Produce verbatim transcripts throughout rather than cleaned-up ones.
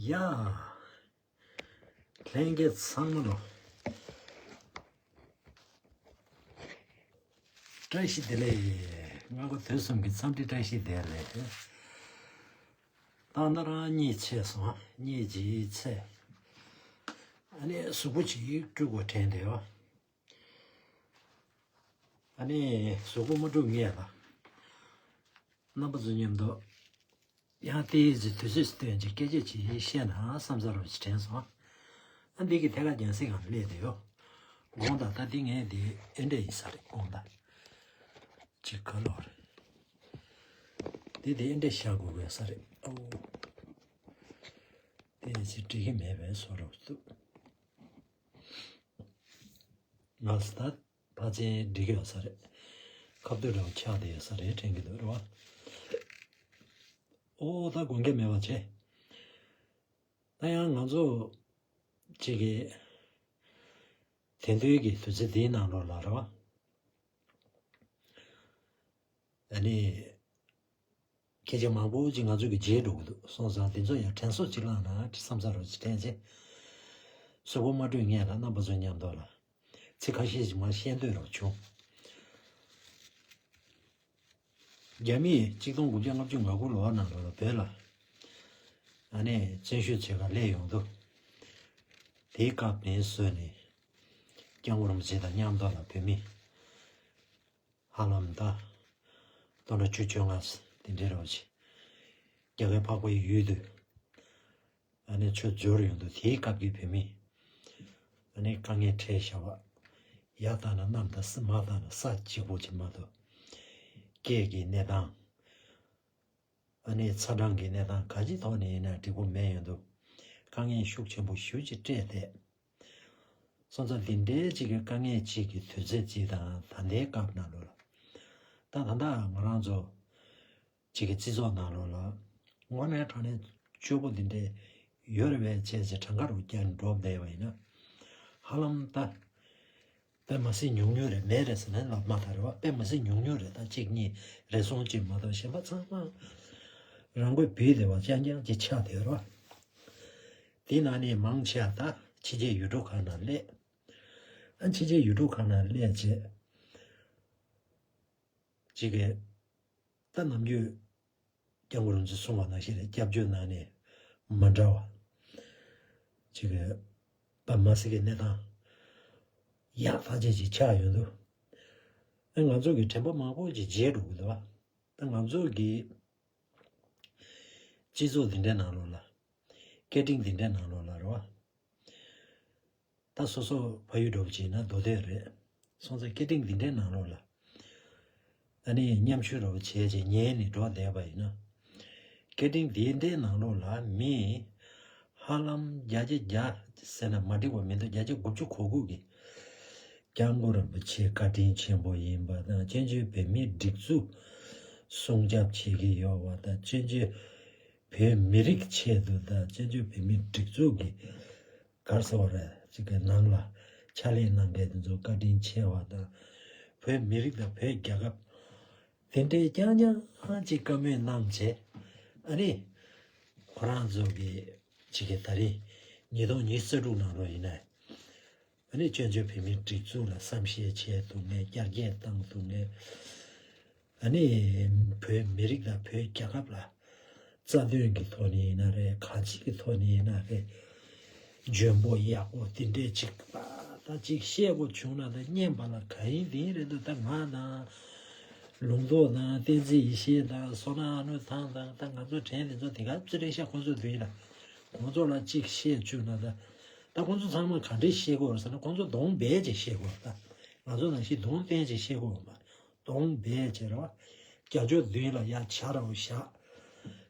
ཡ། ལྷན་རྒྱས་ཚང་མ་ལོ། བཀྲ་ཤིས་བདེ་ལེགས། སྔ་དགོང་དུས་གསུམ་གྱི་འཚམས་འདྲི་བཀྲ་ཤིས་བདེ་ལེགས། ད་ལྟ་རང་གཉིད་ཆད་སོང་། གཉིད་ཅིག་ཆད། ཨ་ནི་གཟུགས་པོ་ཅིག་སྤྲུལ་སྐུ་དྲན་བསྡད་ཡོད། ཨ་ནི་གཟུགས་པོ་མ་སྤྲུལ་སྔོན་ལ། རྣམ་པ་ཚོ་མཉམ་དུ། ཡང་དེའི་ཚེ་དུས་ཚོད་སྟོན་གྱི་སྐད་ཆ་ཅིག་བཤད་ན་བསམ་ས་རུ་ཅིག་དྲན་སོང་། ཨ་འདི་གི་ཐད་ཀར་རྒྱང་སྲིང་ངང་སླེབས་དེ་ཡོད། དགོངས་དག་ད་འདི་ངས་འདི་ཨེ་འདྲ་ཡིན་ས་རེད་དགོངས་དག་ཅིག་ག་ལོར། འདི་འདི་ཨེ་འདྲ་བཞག་དགོས་དགོས་ས་རེད་ཨོ། དེ་ཚེ་འགྲིག་གི་མེད་པའི་བཟོ་འདྲ་འདུག་ང་ས་ད་ཕ་ཚན་འགྲིག་ཡོད་ས་རེད། ཁ་བསྡུར་རང་ཆགས་བསྡད་ཡོད་ས་རེད་དྲན་གྱི་འདུག་རེད་བ། ཨོ་ད་དགོངས་འགལ་མེད་པ་བྱས། ད་ཡང་ང་ཚོ་གཅིག་གི་དེང་དུས་ཀྱི་དུས་ཚོད་འདིའི་ནང་ལོགས་ལ་རེད་བ། ཨ་ནི། སྐད་ཆ་མང་པོ་ཅིག་ང་ཚོ་གི་བརྗེད་འགྲོ་གི་འདུག་སོང་ཙང་འདི་ཚོ་ཡང་དྲན་གསོ་ཅིག་བླངས་ན་བསམ་ས་རུ་ཅིག་དྲན་ཚེ། གཟུགས་པོ་མ་སྤྲུལ་སྔོན་ལ་རྣམ་པ་ཚོ་མཉམ་དུ་ལ། ཚིག་ཁ་ཤས་ཅིག་མར་བཤད་འདོད་རུ་བྱུང་། རྒྱ་མིས་གཅིག་སྟོང་དགུ་བརྒྱ་ལྔ་བཅུ་ང་དགུ་ལོ་ནང་ལོགས་ལ་བོད་ལ། ཨ་ནི་བཙན་བྱོལ་བྱེད་གར་སླེབས་ཡོང་དུས། དེའི་སྐབས་ནས་བཟུང་ནས། སྐྱབས་མགོན་རིན་པོ་ཆེ་དང་མཉམ་དུ་ལ་བོད་མི། ཧ་ལམ་ད། སྟོང་ཕྲག་བཅུ་བཅོ་ལྔ་དེ་འདྲའི་རོགས་ཆེ། རྒྱ་གར་འཕགས་པའི་ཡུལ་དུ། ཨ་ནི་ཆོས་འབྱོར་ཡོང་དུས་དེའི་སྐབས་ཀྱི་བོད་མི། ཨ་ནི་དཀའ་ངལ་འཕྲད་བཞག་པ། ཡར་བལྟས་ན་གནམ་དང་ས་མར་བལྟས་ན་ས་གཅིག་པོ་ཅིག་མ་གཏོགས། སྐད་ཀྱི་གནས་སྟངས། ཨ་ནི་ཚ་གྲང་གི་གནས་སྟངས་ག་ཅི་ཐོག་ནས་ཡིན་ན་འགྲིག་པོ་མེད་ཡོང་དུས། དཀའ་ངལ་ཤུགས་ཆེན་པོ་ཞེ་ཅིག་འཕྲད་དེ། སོང་ཙང་འདི་འདྲའི་ཅིག་གི་དཀའ་ངལ་ཅིག་གི་དུས་ཚོད་ཅིག་དང་ད་ལྟའི་སྐབས་ནང་ལོགས་ལ། ད་ད་ལྟ་ང་རང་ཚོ་ཅིག་གི་སྤྱི་ཚོགས་ནང་ལོགས་ལ། དངོས་གནས་དྲང་གནས་སྐྱོ་པོ་འདི་འདྲའི་ཡོད་རེད་པས་བྱས་ཅིག་གྲངས་ཀ་རུ་བསྐྱར་འགྲོ་བསྡད་པ་ཡིན་ན། ཧ་ལམ་ད། དཔེ་མ་སྲིད་ཉུང་ཉུང་རེད་མེད་རེད་ཟེར་ནས་ལབ་མ་ཐག་རེད་བ། དཔེ་མ་སྲིད་ཉུང་ཉུང་རེད། ད་གཅིག་གཉིས་རེ་ཟུང་གཅིག་མ་གཏོགས་གཞན་པ་ཚང་མ་རང་མགོས་བུད་བསྡད་པ་རྐྱང་རྐྱང་གཅིག་ཆགས་བསྡད་རེད་བ། དེའི་ནང་ནས་མང་ཆེ་བ་ད་ཕྱི་རྒྱལ་ཡུལ་གྲུ་ཁག་ནང་སླེབས། ཨ་ཕྱི་རྒྱལ་ཡུལ་གྲུ་ཁག་ནང་སླེབས་རྗེས། གཅིག་གིས་ད་ནམ་རྒྱུན་སྐྱབས་མགོན་རིན་པོ་ཆེས་གསུངས་པ་ནང་བཞིན་རེད། སྐྱབས་བཅོལ་ནང་ནས་མ་འདྲ་བ། གཅིག་གིས་ད་མ་སྲིད་ཀྱི་གནས་སྟངས་ཡག་ཐག་ཆོད་ཅིག་ཆགས་ཡོང་དུས། ཨ་ང་ཚོ་གི་དྲན་པ་མང་པོ་ཅིག་བརྗེད་འགྲོ་གི་འདུག་བ། ད་ང་ཚོ་གི་སྤྱི་ཚོགས་འདི་འདྲའི་ནང་ལོགས་ལ། སྐད་འཕྲིན་འདི་འདྲའི་ནང་ལོགས་ལ་རེད་བ། ད་སོ་སོ་ཕ་ཡུལ་འདྲ་པོ་བྱས་ན་མདོ་སྟོད་རེད། སོང་ཙང་སྐད་འཕྲིན་འདི་འདྲའི་ནང་ལོགས་ལ། ཨ་ནི་མཉམ་ཞུགས་འདྲ་པོ་བྱས་བྱས་ཉན་ནས་འགྲོ་བསྡད་པ་ཡིན་ན། སྐད་འཕྲིན་འདི་འདྲའི་ནང་ལོགས་ལ་མི། ཧ་ལམ་བརྒྱ་ཆ་བརྒྱ་ཟེར་ན་མ་འགྲིག་པ་མི་འདུག་བརྒྱ་ཆ་དགུ་བཅུ་གོ་དགུ་གིས། སྐྱབས་མགོན་རིན་པོ་ཆེ་བཀའ་དྲིན་ཆེན་པོ་ཡིན་པ་དང་བཙན་བྱོལ་བོད་མིའི་སྒྲིག་འཛུགས་སྲུང་སྐྱོབ་བྱེད་ཀྱི་ཡོད་པ་དང་བཙན་བྱོལ་བོད་མི་རིགས་ཆེད་དུ་དང་བཙན་བྱོལ་བོད་མིའི་སྒྲིག་འཛུགས་ཀྱི་ག་རེ་ཟེར་བ་རེད། ཅིག་གི་ནང་ལ་ཕྱག་ལས་གནང་མཁན་དེ་ཚོ་བཀའ་དྲིན་ཆེ་བ་དང་། བོད་མི་རིགས་དང་བོད་རྒྱལ་ཁབ་དེ་འདྲའི་རྐྱང་རྐྱང་ཅིག་བཀའ་མོལ་གནང་བྱས། ཨ་ནི་ཁོ་རང་ཚོ་གི་ཅིག་གི་ད་རེས་ཉིས་སྟོང་ཉི་ཤུ་རྩ་དྲུག་ནང་ལོགས་ཡིན་ན། ཨ་ནི་བཙན་བྱོལ་བོད་མིའི་སྒྲིག་འཛུགས་ལ་བསམ་ཤེས་བྱེད་ཐུབ་མཁན། བསྐྱར་སྐྱེས་བཏང་ཐུབ་མཁན། ཨ་ནི་བོད་མི་རིགས་དང་བོད་རྒྱལ་ཁབ་ལ་རྩ་དོན་གྱི་ཐོག་ནས་ཡིན་ན་རེད། གང་ཅིའི་གི་ཐོག་ནས་ཡིན་ན་རེད། འཇོན་པོ་ཡག་པོ་དེ་འདྲས་ཅིག་ད་ཅིག་བཤད་དགོས་བྱུང་ན། ད་བརྙན་པ་ལ་ག་ཡིན་དེ་ཡིན་རེད་འདུག་ད་ང་དང་ལུང་རྟོགས་དང་བསྟན་འཛིན་ཡེ་ཤེས་དང་བསོད་ནམས་ཨ་ནུ་ཐང་དང་ད་ང་ཚོ་དྲན་དེ་ཚོ་དེ་ག་ཙི་རེད་ཤག་ཁོང་ཚོ་དུས་ལ་ཁོང་ཚོ་ལ་ཅིག་བཤད་བཅུག་ན། ད་ད་ཁོང་ཚོ་ཚང་མ་ག་འདྲས་བཤད་དགོས་རེད་ཟེར་ན། ཁོང་ཚོ་གདོང་སྦས་ཅིག་བཤད་དགོས་རེད། ད་ང་ཚོ་ནང་བཞིན་གདོང་བསྟན་ཅིག་བཤད་དགོས་མ། གདོང་སྦས་བྱས་ར། རྒྱ་ཕྱོགས་མདུན་ལ་ཡ་བྱ་ར་བོ་བཞག་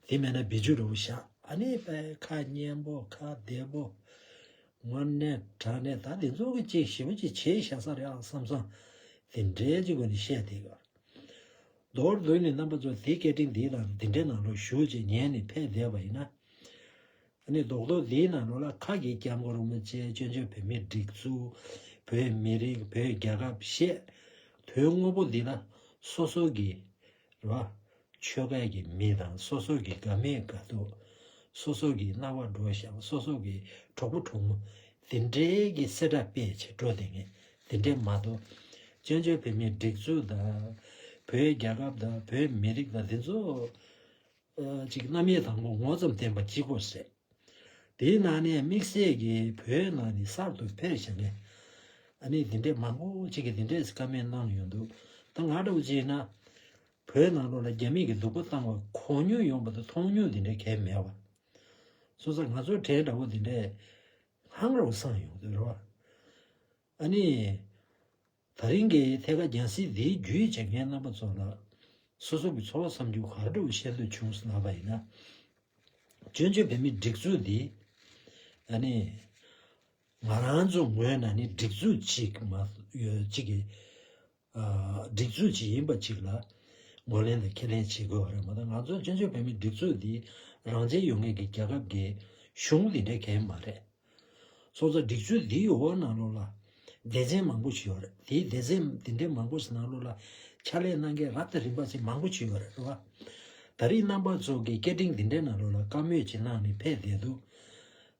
དེ་མེད་ན་བི་ཇུ་ར་བོ་བཞག་ཨ་ནི་པའི་ཁ་སྙན་པོ་ཁ་བདེ་པོ། དངོས་གནས་དྲང་གནས་ད་དེ་ཚོ་གི་ཅིག་ཞེ་པོ་ཅིག་བྱས་བཞག་ས་རེད་ཨ་བསམ་བསམ། དེ་འདྲའི་ཅིག་གོ་ནས་བཤད་དེ་ག་མདོར་བསྡུས་ནས་རྣམ་པ་ཚོ་དེ་སྐད་འཕྲིན་འདིའི་ནང་འདི་འདྲའི་ནང་ལོགས་ཞུགས་བྱས་ཉན་ནས་ཕེབས་བསྡད་པ་ཡིན་ན། ཨ་ནི་རྡོག་རྡོག་འདིའི་ནང་ལོགས་ལ་ཁ་གི་སྐྱབས་མགོན་རིན་པོ་ཆེ། བཙན་བྱོལ་བོད་མིའི་སྒྲིག་འཛུགས། བོད་མི་རིགས། བོད་རྒྱལ་ཁབ་བཤད། དོན་དངོས་པོ་འདི་ལ་སོ་སོ་གི་རེད་བ། ཆོལ་ཁ་གི་མི་དང་སོ་སོ་གི་དགའ་མི་དགའ་སྡུག་སོ་སོ་གི་རྣ་བ་འགྲོ་བཞག་སོ་སོ་གི་གྲོགས་པོ་གྲོགས་མོ་དེ་འདྲའི་གི་གསལ་བསྒྲགས་སྤེལ་བྱས་འགྲོ་དེ་ངས་དེ་འདྲའི་མ་གཏོགས་བཙན་བྱོལ་བོད་མིའི་སྒྲིག་འཛུགས་དང་བོད་རྒྱལ་ཁབ་དང་བོད་མི་རིགས་དང་དེ་ཚོ་ཅིག་རྣམ་དབྱེ་དང་པོ་ངོ་ཙམ་བསྟན་པ་གཅིག་པོ་རེད། དེའི་ནང་ནས་དམིགས་བསལ་གྱིས་བོད་ནང་ནས་གསར་དུ་ཕེབས་བཞག་མཁན་ཨ་ནི་དེ་འདྲས་མང་པོ་ཅིག་གིས་དེ་འདྲས་བཀའ་མོལ་གནང་ཡོང་འདུག་ད་ང་འདྲ་བོ་ཅིག་ཡིན་ན་བོད་ནང་ལོགས་ལ་རྒྱ་མི་གིས་སྡུག་པོ་བཏང་བ་གོ་མྱོང་ཡོང་བ་དང་མཐོང་མྱོང་དེ་འདྲས་གང་ཡང་མེད་པ། སོང་ཙང་ང་ཚོའི་གྲས་འདྲ་བོ་དེ་འདྲས་ཧང་རོ་སང་ཡོང་འདུག་རེད་བ། ཨ་ནི། ད་རིང་གི་ཐད་ཀར་རྒྱང་སྲིང་འདིའི་བརྒྱུད་བྱས་ངས་རྣམ་པ་ཚོ་ལ་སོ་སོ་གི་ཚོར་བ་བསམ་རྒྱུ་ག་འདྲ་བོ་བཤད་འདོད་བྱུང་ཟེར་ལབ་པ་ཡིན་ན། བཙན་བྱོལ་བོད་མིའི་སྒྲིག་འཛུགས་འདི་ཨ་ནི་ང་རང་ཚོ་ངོས་ནས་ནི་སྒྲིག་འཛུགས་གཅིག་མ་ཡོད་གཅིག་གི་ཨ་སྒྲིག་འཛུགས་གཅིག་ཡིན་པ་གཅིག་ལ་ངོས་ལེན་དང་ཁས་ལེན་བྱེད་དགོས་པ་རེད་མ་གཏོགས་ང་ཚོ་བཙན་བྱོལ་བོད་མིའི་སྒྲིག་འཛུགས་འདི་རང་བཙན་ཡོད་མཁན་གྱི་རྒྱལ་ཁབ་ཀྱི་གཞུང་འདི་འདྲའི་གང་ཡང་མ་རེད། སོང་ཙང་སྒྲིག་འཛུགས་འདིའི་འོག་ནང་ལོགས་ལ་སྡེ་ཚན་མང་པོ་ཞིག་ཡོད་རེད། དེའི་སྡེ་ཚན་འདི་འདྲའི་མང་པོ་ཞིག་ནང་ལོགས་ལ་ཕྱག་ལས་གནང་མཁན་རབ་དང་རིམ་པ་ཞིག་མང་པོ་ཞིག་ཡོད་རེད་རེད་བ། ད་རེས་རྣམ་པ་ཚོ་གི་སྐད་འཕྲིན་འདི་འདྲའི་ནང་ལོགས་ལ་བཀའ་མོལ་ཅིག་གནང་ནས་ཕེབས་བསྡད་འདུག་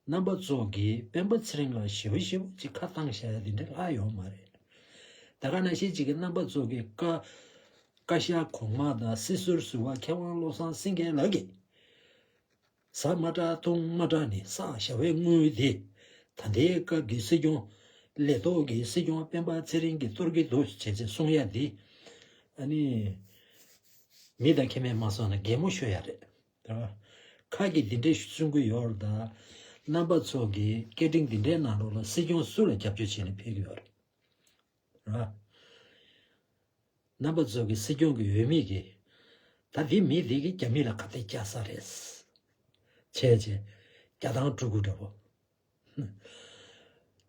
རྣམ་པ་ཚོ་གིས་སྤེན་པ་ཚེ་རིང་ལ་ཞེ་པོ་ཞེ་པོ་ཅིག་ཁ་བཏང་བཞག་ཡ་འདི་འདྲ་ལྷག་ཡོད་མ་རེད། ད་ག་ནང་བཞིན་ཅིག་གི་རྣམ་པ་ཚོ་གི་བཀའ་བཀའ་ཤག་གོང་མ་དང་སྲིད་ཟུར་ཟུར་པ་མཁས་དབང་བློ་བཟང་སེང་གེ་ལགས་ཀྱིས། ཟ་མ་དྲག་འཐུང་མ་དྲག་ནི་བསགས་བཞག་པའི་དངུལ་དེ་ད་ལྟའི་སྐབས་ཀྱི་སྲིད་སྐྱོང་ལས་ཐོག་གི་སྲིད་སྐྱོང་སྤེན་པ་ཚེ་རིང་གིས་གཏོར་གྱི་འདུག་བྱས་ཚེ་གསུང་ཡ་འདི་ཨ་ནི་མི་དང་ཁྱད་མེད་མ་སོང་ན་གད་མོ་ཤོར་ཡ་རེད། ད་ཁ་གི་འདི་འདྲས་གསུང་གི་ཡོད་རེད་ད། རྣམ་པ་ཚོ་གི་སྐད་འཕྲིན་འདི་འདྲའི་ནང་ལོགས་ལ་སྲིད་སྐྱོང་སུ་ལ་རྒྱབ་སྐྱོར་བྱས་ནས་ཕེབས་ཀྱི་ཡོད་རེད། ར། རྣམ་པ་ཚོ་གི་སྲིད་སྐྱོང་གི་འོས་མི་གི། ད་འདི་མི་འདི་གི་རྒྱ་མི་ལ་ཁ་གཏད་བཅག་ས་རེད། བྱས་བྱས། རྒྱ་ཐང་སྤྲུལ་སྐུ་འདྲ་བོ།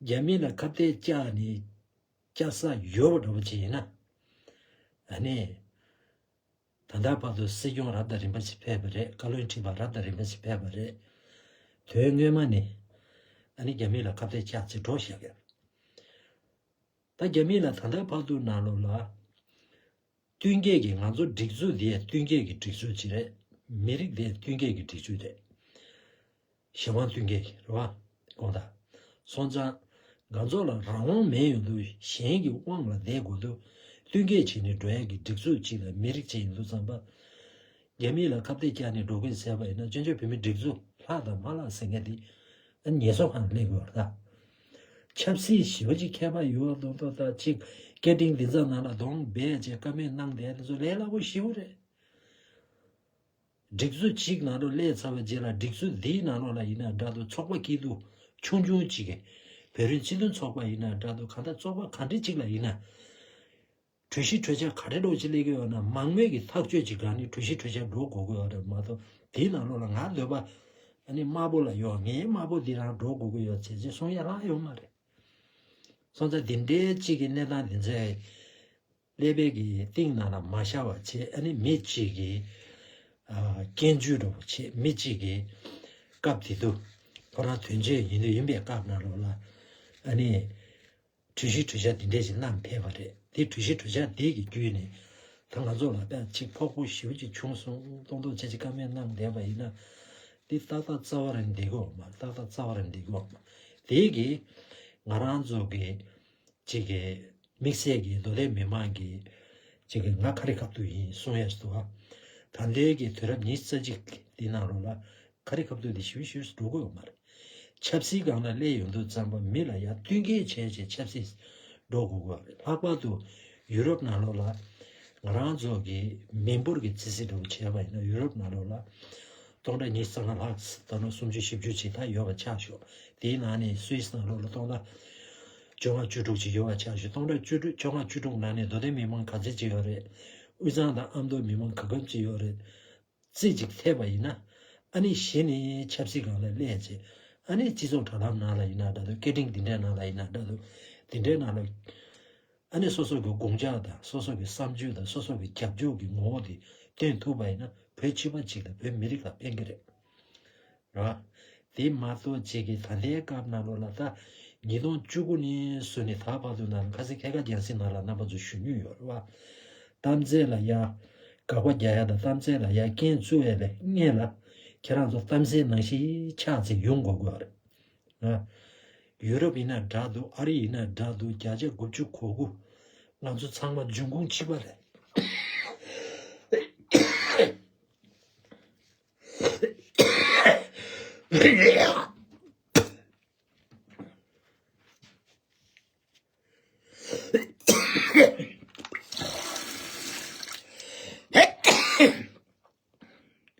རྒྱ་མི་ལ་ཁ་གཏད་བཅག་ནི། བཅག་ས་ཡོད་པ་འདྲ་བོ་ཅིག་ཡིན་ན། ཨ་ནི། ད་ལྟ་བར་དུ་སྲིད་སྐྱོང་རབ་དང་རིམ་པ་ཞིག་ཕེབས་པ་རེད། བཀའ་བློན་ཁྲི་པ་རབ་དང་རིམ་པ་ཞིག་ཕེབས་པ་རེད། དོན་སྔོན་མ་ནི། ཨ་ནི་རྒྱ་མི་ལ་ཁ་གཏད་བཅག་ཅིག་འགྲོ་བཞག་གི། ད་རྒྱ་མི་ལ་ད་ལྟ་བར་དུ་ནང་ལོགས་ལ། བསྟུན་མཁས་ཀྱི་ང་ཚོ་སྒྲིག་འཛུགས་འདི་ཡང་བསྟུན་མཁས་ཀྱི་སྒྲིག་འཛུགས་ཅིག་རེད། མི་རིགས་འདི་ཡང་བསྟུན་མཁས་ཀྱི་སྒྲིག་འཛུགས་རེད། གཞན་དབང་བསྟུན་མཁས་ཀྱི་རེད་བ། དགོངས་དག་སོང་ཙང་། ང་ཚོ་ལ་རང་དབང་མེད་ཡོང་དུས་གཞན་གྱི་དབང་ལ་བསྡད་དགོས་དུས། བསྟུན་མཁས་བྱས་ནས་འགྲོ་ཡ་གི་སྒྲིག་འཛུགས་ཅིག་དང་མི་རིགས་ཅིག་ཡིན་དུས་ཙམ་པ། རྒྱ་མི་ལ་ཁ་གཏད་བཅག་ནས་འགྲོ་དགོས་ཟེར་བ་ཡིན་ན་བཙན་བྱོལ་བོད་མིའི་སྒྲིག་འཛུགས་ལྷག་དང་མ་ལྷག་ཟེར་མཁན་དེ་ཨ་ཉེས་གསོག་ཁང་སླེབས་དགོས་རེད་ད། ཆབ་སྲིད་ཞེ་པོ་ཅིག་མཁས་པ་ཡོད་མདོག་མདོག་ད་ཅིག་སྐད་འཕྲིན་འདི་ཚོ་ནང་ལ་གདོང་སྦས་བྱས་བཀའ་མོལ་གནང་བསྡད་དེ་ཚོ་ལས་སླ་པོ་ཞེ་པོ་རེད། སྒྲིག་འཛུགས་གཅིག་ནང་དུ་སླེབས་ཚར་བའི་རྗེས་ལ་སྒྲིག་འཛུགས་འདིའི་ནང་ལོགས་ལ་ཡིན་ན་འདྲ་འདུག་ཚོགས་པ་སྐྱིད་སྡུག་ཆུང་ཆུང་གཅིག་གི་བོད་རིགས་སྤྱི་མཐུན་ཚོགས་པ་ཡིན་ན་འདྲ་འདུག་གང་ལྟར་ཚོགས་པ་ག་འདྲ་གཅིག་ལ་ཡིན་ན། གྲོས་གཞི་གྲོས་འཆར་ག་རེ་འདྲ་བོ་ཅིག་སླེབས་ཀྱི་ཡོད་ན་མང་མོས་ཀྱི་ཐག་གཅོད་ཅིག་སྒང་ནས་གྲོས་གཞི་གྲོས་འཆར་འགྲོ་དགོས་ཀྱི་ཡོད་རེད་མ་གཏོགས་དེའི་ནང་ལོགས་ལ་ང་འདོད་པ་ཨ་ནི་དམར་པོ་ལ་ཡོད། ངའི་དམར་པོ་འདི་རང་འགྲོ་དགོས་ཀྱི་ཡོད་ཟེར་ཅིག་གསུང་ཡ་ལྷག་ཡོད་མ་རེད། སོང་ཙང་འདི་འདྲའི་གཅིག་གི་གནས་སྟངས་འདི་ཚོའི་ཀླད་པའི་གི་གཏིང་ནང་ལ་མ་ཤར་བ་བྱས་ཨ་ནི་མི་གཅིག་གི་ཨ་སྐྱོན་བརྗོད་འདྲ་བོ་བྱས་མི་གཅིག་གི་སྐབས་དེ་དུས་ཁོ་རང་དོན་གཅོད་ཡིན་དུས་ཡིན་པའི་སྐབས་ནང་ལོགས་ལ་ཨ་ནི། གྲོས་གཞི་གྲོས་འཆར་འདི་འདྲས་ཞིག་བསྣམས་ཕེབས་པ་རེད། དེ་གྲོས་གཞི་གྲོས་འཆར་འདི་གི་བརྒྱུད་ནས་ད་ང་ཚོ་ལ་དཔེ་ཅིག་ཕོག་པོ་ཞེ་པོ་ཅིག་བྱུང་སོང་མདོག་མདོག་བྱས་ཅིག་བཀའ་མོལ་གནང་བསྡད་པ་ཡིན་ན་འདི་ཏག་ཏག་རྩ་བ་རང་འགྲིག་གི་ཡོད་མ་རེད། ཏག་ཏག་རྩ་བ་རང་འགྲིག་གི་ཡོད་མ་རེད། དེ་གིས་ང་རང་ཚོ་གི་ཅིག་གི་དམིགས་བསལ་གྱི་མདོ་སྟོད་མི་མང་གི་ཅིག་གི་ང་ཁ་རི་ཁ་ཐུག་ཡིན་གསུང་ཡས་སུ་ད་ལྟའི་གི་དུས་རབས་ཉི་ཤུ་རྩ་གཅིག་འདི་ནང་ལོགས་ལ། ཁ་རི་ཁ་ཐུག་དེ་ཞུ་ཞུ་འགྲོ་དགོས་ཡོད་མ་རེད། ཆབ་སྲིད་སྒང་ལ་སླེབས་ཡོང་དུས་ཙམ་པ་མི་ལ་ཡ་བསྟུན་མཁས་བྱས་བྱས་ཆབ་སྲིད་འགྲོ་དགོས་ཀྱི་ཡོད་རེད། ལྷག་པར་དུ་ཡུ་རོབ་ནང་ལོགས་ལ་ང་རང་ཚོ་གི་མི་འབོར་གྱི་རྩིས་སྲིད་འགྲོ་བྱས་པ་ཡིན་ན་ཡུ་རོབ་ནང་ལོགས་ལ་སྟོང་ཕྲག་ཉི་ཤུ་རྩ་ལྔ་ལྷག་ད་ནང་སུམ་ཅུ་བཞི་བཅུ་ཅིག་ད་ཡོད་པ་ཆགས་ཤོག་དེའི་ནང་ནས་སུད་སི་ནང་ལོགས་ལ་སྟོང་ཕྲག་བཅོ་ལྔ་བཅུ་དྲུག་ཅིག་ཡོད་པ་ཆགས་ཤོག་སྟོང་ཕྲག་བཅུ་དྲུག་བཅོ་ལྔ་བཅུ་དྲུག་ནང་ནས་མདོ་སྟོད་མི་མང་ག་ཚད་ཅིག་ཡོད་རེད། དབུས་གཙང་དང་ཨ་མདོ་མི་མང་ག་གམ་ཅིག་ཡོད་རེད། རྩིས་ཅིག་ཐེབས་པ་ཡིན་ན། ཨ་ནི་གཞི་ནས་ཆབ་སྲིད་སྒང་ལ་སླེབས་བྱས། ཨ་ནི་སྤྱི་ཚོགས་དྲ་ལམ་ནང་ལ་ཡིན་ན་འདྲ་འདུག་སྐད་འཕྲིན་འདི་འདྲའི་ནང་ལ་ཡིན་ན་འདྲ་འདུག་དེ་འདྲའི་ནང་ལ། ཨ་ནི་སོ་སོ་གི་དགོངས་འཆར་དང་སོ་སོ་གི་བསམ་ཚུལ་དང་སོ་སོ་གི་རྒྱབ་ཕྱོགས་ཀྱི་ངོ་བོ་དེ་སྟོན་ཐུབ་པ་ཡིན་ན་བོད་སྤྱི་པ་གཅིག་དང་བོད་མི་རིགས་ལ་ཕན་གྱི་རེད། རེད་བ། དེ་མ་གཏོགས་ཅིག་གིས་ད་ལྟའི་སྐབས་ནང་ལོགས་ལ་ད་ཉིས་སྟོང་བཅུ་དགུ་ནས་བཟུང་ནས་ད་བར་དུ་ནང་ལ་ཁ་སང་ཐད་ཀར་རྒྱང་སྲིང་ནང་ལ་རྣམ་པ་ཚོ་ཞུ་མྱོང་ཡོད་རེད་བ། གཏམ་ཚད་ལ་ཡ་དགག་པ་རྒྱག་ཡ་དང་གཏམ་ཚད་ལ་ཡ་རྐྱེན་བཙུགས་ཡ་ལས་སྔོན་ལ་ ཁྱེད་རང་ཚོ་གཏམ་གསལ་ནང་བཞིན་ཕྱག་འཚལ་ཡོང་དགོས་དགོས་རེད། ཨ། ཡུ་རོབ་ཡིན་ན་འདྲ་འདུག་ཨ་རི་ཡིན་ན་འདྲ་འདུག་བརྒྱ་ཆ་དགུ་བཅུ་གོ་དགུ། ང་ཚོ་ཚང་མ་འབྱུང་ཁུངས་གཅིག་པ་རེད།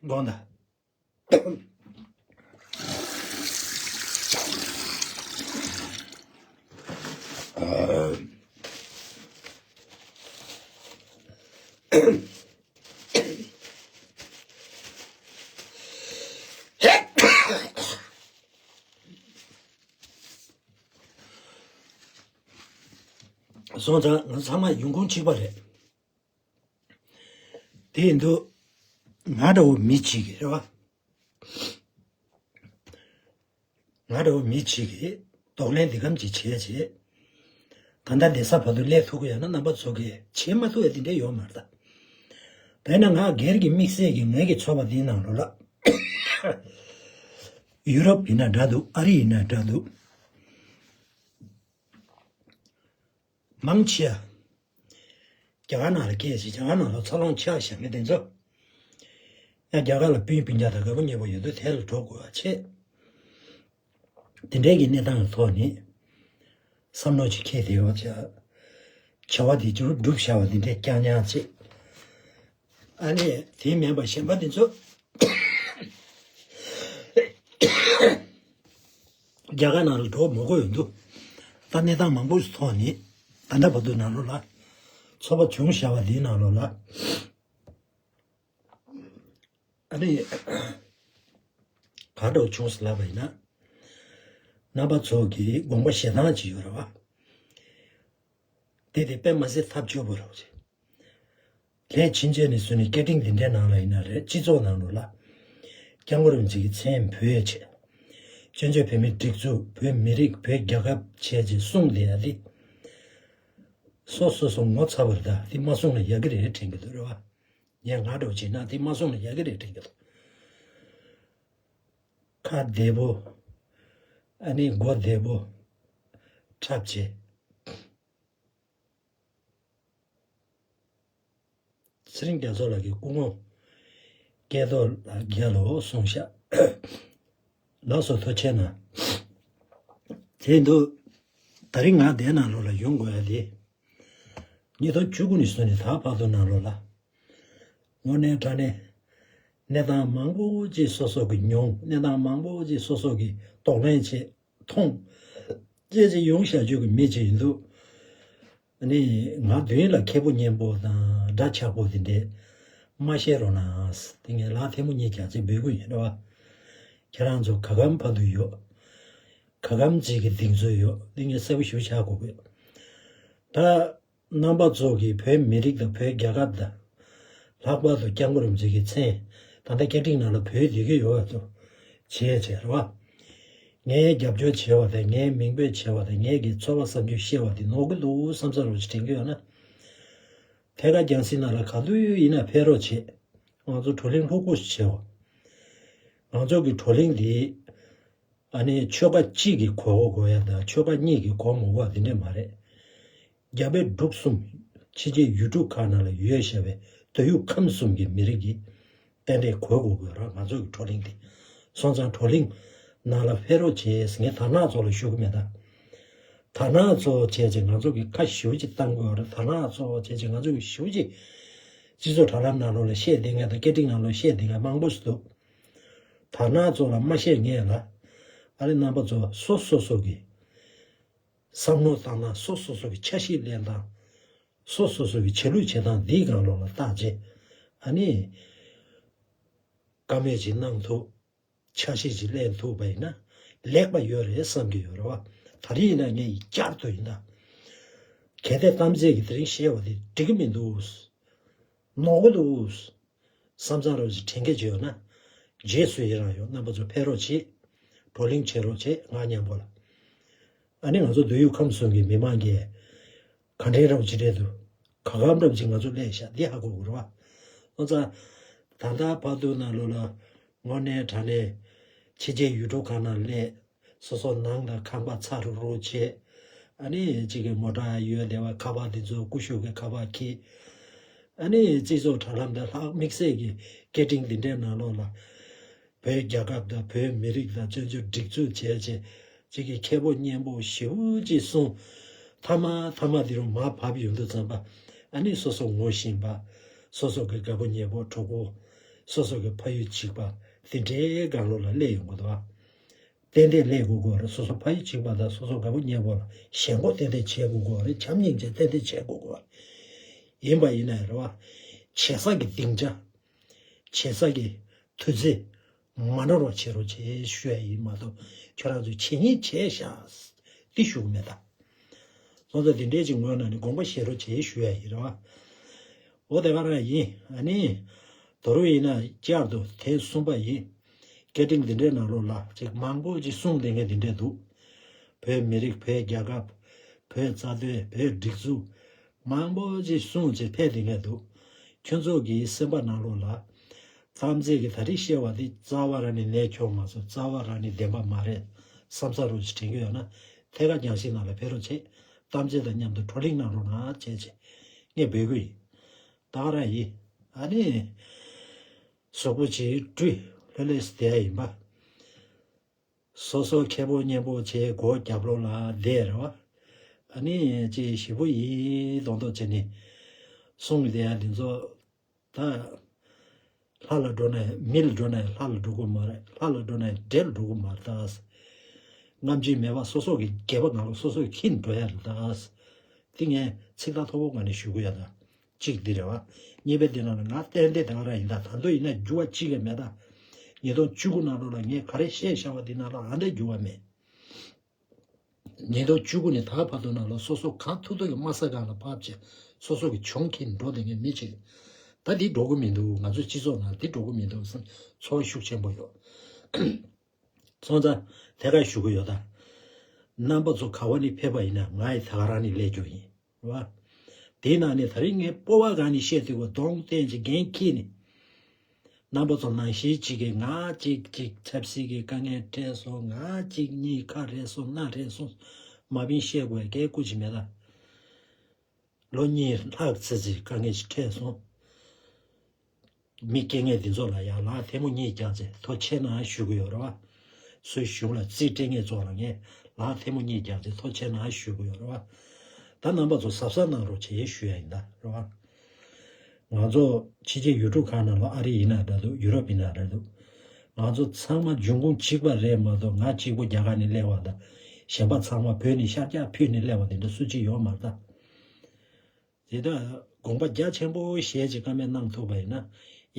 དགོངས་དག་སོང་ཙང་ང་ཚང་མ་ཡོང་ཁུངས་གཅིག་པ་རེད། དེ་ཡིན་དུས་ང་འདྲ་བོ་མི་གཅིག་གིས་རེད་བ། ང་འདྲ་བོ་མི་གཅིག་གིས་གདོང་ལེན་འདི་གམ་གྱིས་བྱས་བྱས། ད་ལྟ་བསྡད་ས་བར་དུ་སླེབས་ཐུབ་ཀྱི་ཡོད་ན་རྣམ་པ་ཚོ་གིས་བྱེད་མ་ཐུབ་ཡ་དེ་འདྲ་ཡོད་མ་རེད་ད། དཔེར་ན་ང་སྒེར་གྱི་དམིགས་བསལ་གྱི་ངེད་ཀྱི་ཚོགས་པ་འདིའི་ནང་ལོགས་ལ། ཡུ་རོབ་ཡིན་ན་འདྲ་འདུག་ཨ་རི་ཡིན་ན་འདྲ་འདུག་མང་ཆེ་བ། རྒྱ་གར་ནང་ལ་སྐྱེས་ཤིང་རྒྱ་གར་ནང་ལ་འཚར་ལོངས་ཆགས་བཞག་མཁན་དེ་ཚོ། ཡང་རྒྱ་གར་ལ་སྤུན་སྤུན་ཀྱག་དང་རྒད་པོ་ཉེ་པོ་ཡོད་དུས་དེ་ལ་འགྲོ་དགོས་པ་བྱས། དེ་འདྲའི་གི་གནས་སྟངས་ཀྱི་ཐོག་ནས་བསམ་བློ་ཅིག་འཁྱེར་བསྡད་ཡོད་ཅེས། བྱ་བ་དེ་ཅུང་སྒྲུབ་བྱ་བ་དེ་འདྲའི་རྐྱང་རྐྱང་བྱས། ཨ་ནི་དེ་མིན་པ་གཞན་པ་དེ་ཚོ་རྒྱ་གར་ནང་ལ་འགྲོ་མི་དགོས་ཡོད་འདུག་ད་གནས་སྟངས་མང་པོ་ཞིག་ཐོག་ནས་ད་ལྟ་བར་དུ་ནང་ལོགས་ལ་ཚོགས་པ་བྱུང་བཞག་པ་འདིའི་ནང་ལོགས་ལ། ཨ་ནི་གང་འདྲ་བྱུང་ཟེར་ལབ་པ་ཡིན་ན། རྣམ་པ་ཚོ་གི་དགོངས་པ་བཞེས་སྟངས་ཅིག་ཡོད་རེད་བ། དེ་དེ་དཔེ་མ་སྲིད་ཐབས་སྐྱོ་པོ་རེད་བ། ལས་ཕྱིན་ཆད་ནས་བཟུང་ནས་སྐད་འཕྲིན་འདི་འདྲའི་ནང་ལ་ཡིན་ན་རེད། སྤྱི་ཚོགས་ནང་ལོགས་ལ། སྐྱབས་མགོན་རིན་པོ་ཆེ་གི་མཚན་བོད་ཡིག་བྱས། བཙན་བྱོལ་བོད་མིའི་སྒྲིག་འཛུགས། བོད་མི་རིགས། བོད་རྒྱལ་ཁབ་བྱས་ཅེས་གསུངས་བསྡད་ཡ་དེ། སོ་སོ་སོ་ངོ་ཚ་བ་རེད་ད། དེ་མ་གསུངས་ན་ཡག་གི་རེད་དྲན་གྱི་འདུག་རེད་བ། ངས་ང་འདྲ་བོ་བྱས་ན་དེ་མ་གསུངས་ན་ཡག་གི་རེད་དྲན་གྱི་འདུག་ཁ་བདེ་པོ། ཨ་ནི་མགོ་བདེ་པོ། འཁྲབ་བྱེད། ཚེ་རིང་རྒྱ་མཚོ་ལགས་ཀྱི་སྐུ་ངོ་སྐལ་རྡོར་ལགས་རྒྱལ་ལོ་གསུངས་ཤག་ལགས་སོ། ཐུགས་རྗེ་གནང་། དེ་འདུག་ད་རིང་ང་འདིའི་ནང་ལོགས་ལ་ཡོང་དགོས་ཡ་དེ། ཉིས་སྟོང་བཅུ་དགུ་ནས་བཟུང་ནས་ད་བར་དུ་ནང་ལོགས་ལ། དངོས་གནས་དྲང་གནས། གནས་སྟངས་མང་པོ་ཅིག་སོ་སོ་གིས་མྱོང་། གནས་སྟངས་མང་པོ་ཅིག་སོ་སོ་གིས་གདོང་ལེན་བྱས། མཐོང་། སྐྱེས་ཅིག་ཡོང་བཞག་རྒྱུ་གི་མི་ཅིག་ཡིན་དུས། ཨ་ནི་ང་མདུན་ལ་མཁས་པོ་སྙན་པོ་དང་འདྲ་ཆགས་པོ་དེ་འདྲས་མ་བཤད་རོགས་གནང་། དེ་ངས་ལག་ཐལ་མོ་གཉིས་རྒྱག་ཅིག་འབོད་སྐུལ་ཡིན་རེད་བ། ཁྱེད་རང་ཚོ་ག་གམ་བར་དུ་ཡོད། ག་གམ་ཅིག་གི་གདེང་ཚོད་ཡོད། དེ་ངས་གསལ་པོ་ཞེ་པོ་ཆགས་དགོས་ཀྱི་ཡོད། ད། རྣམ་པ་ཚོ་གིས་བོད་མི་རིགས་དང་བོད་རྒྱལ་ཁབ་དང་། ལྷག་པར་དུ་སྐྱབས་མགོན་རིན་པོ་ཆེ་གི་མཚན། ད་ལྟ་སྐད་འཕྲིན་ནང་ལ་བོད་བསྡད་ཀྱི་ཡོད་པ་ཚོ། བྱས་བྱས་རེད་བ། ངའི་རྒྱབ་སྐྱོར་བྱས་པ་དང་། ངའི་མིང་འབོད་བྱས་པ་དང་། ངའི་གི་ཚོར་བ་བསམ་ཚུལ་བཤད་པ་དེ་ནོར་གྱི་འདུག་བསམ་ས་རུ་ཞིག་དྲན་གྱི་ཡོད་ན། ཐད་ཀར་རྒྱང་སྲིང་ནང་ལ་ག་དུས་ཡིན་ན་ཕེབས་རོགས་བྱེད། ང་ཚོ་བགྲོ་གླེང་ལྷུག་པོ་ཞིག་བྱེད་འོ། ང་ཚོ་གི་བགྲོ་གླེང་འདི། ཨ་ནི་ཆོལ་ཁ་གཅིག་གི་གོ་གོ་གོ་ཡ་དང་ཆོལ་ཁ་གཉིས་ཀྱི་གོ་མ་གོ་བ་འདི་འདྲས་མ་རེད། རྒྱ་བལ་འབྲུག་གསུམ། ཕྱི་རྒྱལ་ཡུལ་གྲུ་ཁག་ནང་ལ་ཡོད་བཞག་པའི་མདོ་དབུས་ཁམས་གསུམ་གྱི་མི་རིགས་ཀྱི་རྟེན་འབྲེལ་གོ་གོ་གོ་ར། ང་ཚོ་གི་བགྲོ་གླེང་འདི། སོང་ཙང་བགྲོ་གླེང་ནང་ལ་ཕེབས་རོགས་བྱེད་ཟེར། ངས་དར་ནག་ཚོ་ལ་ཞུ་གི་མེད་ད། དར་ནག་ཚོ་བྱས་ཙང་ང་ཚོ་གི་ཁ་ཞེ་པོ་ཅིག་བཏང་དགོས་རེད། དར་ནག་ཚོ་བྱས་ཙང་ང་ཚོ་གི་ཞེ་པོ་ཅིག་སྤྱི་ཚོགས་དྲ་ལམ་ནང་ལོགས་ལ་བཤད་བསྡད་མཁན་དང་སྐད་འཕྲིན་ནང་ལོགས་བཤད་བསྡད་མཁན་མང་པོ་ཞིག་འདུག་དར་ནག་ཚོ་ལ་མ་བཤད་ངེས་ལ། ཨ་ལེ་རྣམ་པ་ཚོ་སོ་སོ་སོ་གི་བསམ་བློ་བཏང་སྟངས། སོ་སོ་སོ་གི་འཆར་གཞི་ལེན་སྟངས། སོ་སོ་སོ་གི་ཆ་ལུགས་བྱེད་སྟངས་འདིའི་སྒང་ལོགས་ལ་བལྟས་རྗེས། ཨ་ནི་བཀའ་མོལ་ཅིག་གནང་ཐུབ། འཆར་གཞི་ཅིག་ལེན་ཐུབ་པ་ཡིན་ན་ལེགས་པ་ཡོད་རེད་བསམ་གྱི་ཡོད་རེད་བ། ད་རེས་ཡིན་ན་ངས་བསྐྱར་དུ་ཡིན་ད། གལ་ཏེ་གཏམ་ཚད་ཀྱི་དེ་རིང་བཤད་པ་དེ་འགྲིག་གི་མི་འདུག་ནོར་གི་འདུག་བསམ་ཚར་རོགས་ཞེས་དྲན་སྐད་ཅིག་ཡོད་ན། རྗེས་སུ་ཡི་རང་ཡོད། རྣམ་པ་ཚོ་ཕེབས་རོགས་བྱེད། བགྲོ་གླེང་བྱེད་རོགས་བྱེད། ང་མཉམ་པོ་ལ། ཨ་ནི་ང་ཚོ་མདོ་དབུས་ཁམས་གསུམ་གྱི་མི་མང་གིས་ག་འདྲའི་རབ་ཅིག་རེད་འདུག་ག་གམ་རབ་ཅིག་ང་ཚོ་སླེབས་ཤག་འདི་ཧ་གོ་དགོས་རེད་བ། ཨོ་ཙ། ད་ལྟ་བར་དུ་ནང་ལོགས་ལ་ དངོས་གནས་དྲང་གནས་ཕྱི་རྒྱལ་ཡུལ་གྲུ་ཁག་ནང་སླེབས། སོ་སོ་ནང་དང་ཁང་པ་ཚ་རུག་རུག་བྱས། ཨ་ནི་གཅིག་གི་མོ་ཊ་ཡོད་བསྡད་པ་ཁ་པར་འདི་ཚོ་ཀུ་ཤུ་གི་ཁ་པར་འཁྱེར། ཨ་ནི་སྤྱི་ཚོགས་དྲ་ལམ་དང་ལྷག་དམིགས་བསལ་གྱི་སྐད་འཕྲིན་འདི་འདྲའི་ནང་ལོགས་ལ། བོད་རྒྱལ་ཁབ་དང་བོད་མི་རིགས་དང་བཙན་བྱོལ་སྒྲིག་འཛུགས་བྱས་བྱས་གཅིག་གི་ཁེ་པོ་གཉེན་པོ་ཞེ་པོ་ཅིག་གསུངས། མཐའ་མ་མཐའ་མ་འདི་རུ་མར་བབས་ཡོང་དུས་ཙམ་པ། ཨ་ནི་སོ་སོ་ངོ་ཤེས་པ། སོ་སོ་གི་དགའ་པོ་ཉེ་པོ་གྲོགས་པོ། སོ་སོ་གི་ཕ་ཡུལ་གཅིག་པ་དེ་འདྲའི་སྒང་ལོགས་ལ་སླེབས་ཡོང་གི་འདུག་བ། ཏན་ཏན་སླེབས་དགོས་དགོས་རེད། སོ་སོ་ཕ་ཡུལ་གཅིག་པ་དང་སོ་སོ་དགའ་པོ་ཉེ་པོ་ལ་ཞེན་ཁོག་ཏན་ཏན་བྱེད་དགོས་དགོས་རེད། བྱམས་སྙིང་རྗེ་ཏན་ཏན་བྱེད་དགོས་དགོས་རེད། ཡིན་པ་ཡིན་ན་རེད་བ། བྱེད་ས་གི་སྡིངས་ཆ། བྱེད་ས་གི་མཐུ་རྩལ་མ་འགྲོ་རོགས་བྱེད་རོགས་བྱེད་ཞུ་ཡ་ཡིན་མ་གཏོགས། ཁྱོད་རང་ཚོས་བྱེད་ཉེས་བྱས་ཤག་འདི་ཞུ་གི་མེད་ད། སོང་ཙང་འདི་འདྲའི་ཅིག་ངོས་ནས་ནི་དགོངས་པ་བཞེས་རོགས་བྱེད་ཞུ་ཡ་ཡིན་རེད་བ། འོ་དེ་ག་རང་ཡིན། ཨ་ནི། དོ་རུ་ཡིན་ན་བསྐྱར་དུ་ཐེངས་གསུམ་པ་ཡིན། སྐད་འཕྲིན་འདི་འདྲའི་ནང་ལོགས་ལ་ཅིག་མང་པོ་ཅིག་གསུངས་བསྡད་མཁན་འདི་འདྲ་འདུག་བོད་མི་རིགས། བོད་རྒྱལ་ཁབ། བོད་རྩ་དོན། བོད་སྒྲིག་འཛུགས། མང་པོ་ཅིག་གསུངས་བྱས་ཕེབས་བསྡད་མཁན་འདུག་ཁྱོད་ཚོ་གི་སེམས་པ་ནང་ལོགས་ལ། གཏམ་ཚིག་གི་ད་རེས་བཤད་པ་འདི་རྩ་བ་རང་ནས་ནས་འཁྱོག་མ་སོང་། རྩ་བ་རང་ནས་བདེན་པ་མ་རེད་བསམ་ས་རུ་ཞིག་དྲན་གྱི་ཡོད་ན། ཐད་ཀར་རྒྱང་ཤེལ་ནང་ལ་ཕེབས་རོགས་བྱེད། གཏམ་ཚིག་དང་མཉམ་དུ་བགྲོ་གླེང་གནང་རོགས་གནང་བྱས་བྱས། ངས་འབོད་སྐུལ་ཡིན། ད་ག་རང་ཡིན། ཨ་ནི། གཟུགས་པོ་ཅིག་བཀྲུས་ལྷོད་ལྷོད་བསྡད་ཡ་ཡིན་པ། སོ་སོ་ཁེ་པོ་གཉེན་པོ་བྱས་སྒོ་རྒྱབ་ལོགས་ལ་བསྡད་རེད་བ། ཨ་ནི་ཅིག་ཞེ་པོ་ཡིད་དོན་དོན་བྱས་ནས་གསུངས་བསྡད་ཡ་འདི་ཚོ་ད། ལྷ་ལ་འགྲོ་ན་མི་ལ་འགྲོ་ན་ལྷ་ལ་འགྲོ་གི་མ་རེད། ལྷ་ལ་འགྲོ་ན་འདྲེ་ལ་འགྲོ་གི་མ་རེད་ད། རྔམ་བརྗིད་མེད་པ་སོ་སོ་གི་སྒལ་པ་ནང་ལ་སོ་སོ་གི་འཁྱེར་འགྲོ་ཡ་རེད་ད། འདི་ངས་ཚིག་ཐག་མཐོ་པོ་ངང་ནས་ཞུ་གི་ཡོད་ད། གཅིག་འདི་རེད་བ། གཉིས་པའི་འདི་ནང་ལ་ང་ཏན་ཏན་ད་ག་རང་ཡིན་ད། ད་དུང་ཡིན་ན་འགྱུར་བ་གཅིག་ཀྱང་མེད་ད། ཉིས་སྟོང་བཅུ་དགུ་ནང་ལོགས་ལ་ངས་ག་རེ་བཤད་བཞག་པ་འདི་ནང་ལ་ཨ་འདྲ་འགྱུར་བ་མེད། ཉིས་སྟོང་བཅུ་དགུ་ནས་ད་བར་དུ་ནང་ལ་སོ་སོ་གང་ཐུབ་ཐུབ་ཀྱི་དམའ་ས་སྒང་ལ་བབས་བྱས་སོ་སོ་གི་གྱོང་འཁྱེར་འགྲོ་བསྡད་མཁན་མི་གཅིག་ད་འདི་འགྲོ་གི་མི་འདུག་ང་ཚོའི་སྤྱི་ཚོགས་ནང་འདི་འགྲོ་གི་མི་འདུག་བསམ་ཚོར་བ་ཤུགས་ཆེན་པོ་ཡོད། སོང་ཙང་ཐད་ཀར་ཞུ་གི་ཡོད་ད། རྣམ་པ་ཚོ་ག་བ་ནས་ཕེབས་པ་ཡིན་ན་ང་ཡི་ད་ག་རང་ནས་སླེབས་རྒྱུ་ཡིན། རེད་བ། དེའི་ནང་ནས་ད་རིང་ངས་སྤོབས་པ་གང་ནས་བཤད་ཐུབ་པ་གདོང་བསྟན་གྱི་འགན་འཁྱེར་ནས། རྣམ་པ་ཚོ་ནང་བཞིན་གཅིག་གིས་ང་གཅིག་གཅིག་ཆབ་སྲིད་ཀྱི་དཀའ་ངལ་འཕྲད་སོང་། ང་གཅིག་གཉིས་ཁ་རེད་སོང་། སྣ་རེད་སོང་། མ་བིན་བཤད་དགོས་གལ་སྐུ་ཅི་མེད་ད། ལོ་གཉིས་ལྷག་ཙམ་ཅིག་དཀའ་ངལ་ཞིག་འཕྲད་སོང་། མི་སྐྱེ་ངེས་འདི་ཚོ་ལ་ཡང་ལག་ཐལ་མོ་གཉིས་བརྒྱབ་ཚེ་ཐུགས་རྗེ་ཆེ་གནང་ཞུ་གི་ཡོད་རེད་བ། སུའི་གཞུང་ལ་རྩིས་སྤྲད་མཁན་ཚོ་ལ་ངས་ལག་ཐལ་མོ་གཉིས་བརྒྱབ་ཚེ་ཐུགས་རྗེ་ཆེ་གནང་ཞུ་གི་ཡོད་རེད་བ། ད་རྣམ་པ་ཚོ་གཟབ་གཟབ་གནང་རོགས་བྱེད་ཞུ་ཡ་ཡིན་ད་རེད་བ། ང་ཚོ་ཕྱི་རྒྱལ་ཡུལ་གྲུ་ཁག་ནང་ལ་ཨ་རི་ཡིན་ན་འདྲ་འདུག་ཡུ་རོབ་ཡིན་ན་འདྲ་འདུག་ང་ཚོ་ཚང་མ་འབྱུང་ཁུངས་གཅིག་པ་རེད་མ་གཏོགས་ང་གཅིག་པོ་རྒྱ་གར་ནས་སླེབས་པ་དང་གཞན་པ་ཚང་མ་བོད་ནས་ཤར་རྒྱག་ཕུད་ནས་སླེབས་པ་དེ་འདྲ་སུ་གཅིག་ཡོད་མ་རེད་ད། དེ་ལྟར་དགོངས་པ་རྒྱ་ཆེན་པོ་བཞེས་ཅིག་བཀའ་མོལ་གནང་ཐུབ་པ་ཡིན་ན་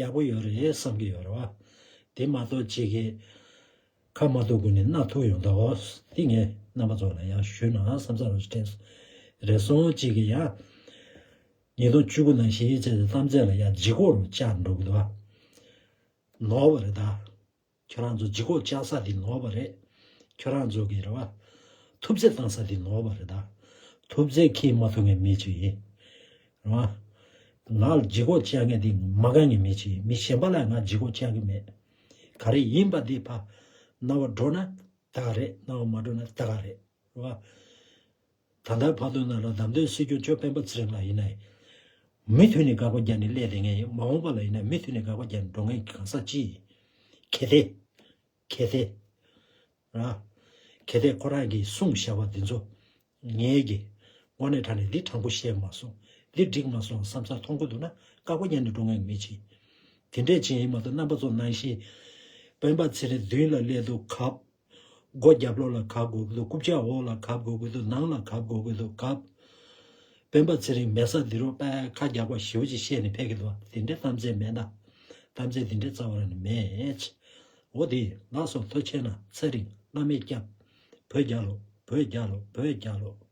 ཡག་པོ་ཡོད་རེད་བསམ་གྱི་ཡོད་རེད་བ། དེ་མ་གཏོགས་ཅིག་གིས་ཁ་མ་ཐུག་གུན་ནས་སྣ་ཐུག་ཡོང་ད་འོ། དེ་ངས་རྣམ་པ་ཚོ་ལ་ཡང་ཞུས་ན་བསམ་ས་རུ་དྲན་སོང་། རེ་ཟུང་ཅིག་གིས་ཡང་ཉིས་སྟོང་བཅུ་དགུ་ནང་བཞིན་བྱས་ཏེ་གཏམ་ཚད་ལ་ཡང་ལྗིད་ཁོག་རུ་བཅར་འགྲོ་གི་འདུག་བ། ནོར་བ་རེད་ད། ཁྱོད་རང་ཚོ་ལྗིད་ཁོག་བཅག་ས་དེ་ནོར་བ་རེད། ཁྱོད་རང་ཚོ་གི་རེད་བ། ཐུབ་ཚད་བཏང་ས་དེ་ནོར་བ་རེད་ད། ཐུབ་ཚད་འཁྱེར་མ་ཐུབ་མཁན་མི་ཅིག་ཡིན། རེད་བ། ང་ལ་ལྗིད་ཁོག་བཅག་མཁན་དེ་མ་དགའ་མཁན་མི་ཅིག་ཡིན། མི་གཞན་པ་ལ་ང་ལྗིད་ཁོག་བཅག་གི་མེད། ག་རེ་ཡིན་པ་དེ་ཕ། རྣ་བ་འགྲོ་ན་ད་ག་རེད། རྣ་བ་མ་འགྲོ་ན་ད་ག་རེད། རེད་བ། ད་ལྟ་བར་དུ་ནང་ལ་བདམས་ཐོན་སྲིད་སྐྱོང་མཆོག་སྤེན་པ་ཚེ་རིང་ལགས་ཡིན་ནའི། མུ་མཐུད་ནས་དགག་པ་རྒྱག་ནས་སླེབས་བསྡད་མཁན་ཡིན། མ་འོངས་པ་ལ་ཡིན་ན་མུ་མཐུད་ནས་དགག་པ་རྒྱག་ནས་འགྲོ་མཁན་གྱི་གང་ཟག་ཅིག་ཡིན། གལ་ཏེ། གལ་ཏེ། ར། གལ་ཏེ་ཁོ་རང་གིས་གསུངས་བཞག་པ་འདི་ཚོ། ངེད་ཀྱིས། དངོས་གནས་དྲང་གནས་འདི་དྲང་པོ་བཤད་མ་སོང་། འདི་འགྲིག་མ་སོང་བསམ་ས་མཐོང་གི་འདུག་ན་དགག་པ་རྒྱག་ནས་འགྲོ་མཁན་གྱི་མི་ཅིག་དེ་འདྲས་ཅིག་ཡིན་མ་གཏོགས་རྣམ་པ་ཚོ་ནང་བཞིན། སྤེན་པ་ཚེ་རིང་མདུན་ལ་སླེབས་དུས་གབ། སྒོ་རྒྱབ་ལོགས་ལ་གབ་དགོས་ཀྱི་འདུག་རྐུབ་བཀྱག་འོག་ལ་གབ་དགོས་ཀྱི་འདུག་ནང་ལ་གབ་དགོས་ཀྱི་འདུག་གབ། སྤེན་པ་ཚེ་རིང་མེད་ས་འདི་རུ་པའི་ཁ་རྒྱག་པ་ཞེ་པོ་ཅིག་བཤད་ནས་ཕེབས་ཀྱི་འདུག་དེ་འདྲའི་གཏམ་ཚད་མེད་ད། གཏམ་ཚད་འདི་འདྲའི་རྩ་བ་རང་ནས་མེད། འོ་དེ་ལགས་སོ། ཐུགས་རྗེ་ཆེ་གནང་། ཚེ་རིང་བླ་མའི་སྐྱབས། བོད་རྒྱལ་ལོ། བོད་རྒྱལ་ལོ། བོད་རྒྱལ་ལོ།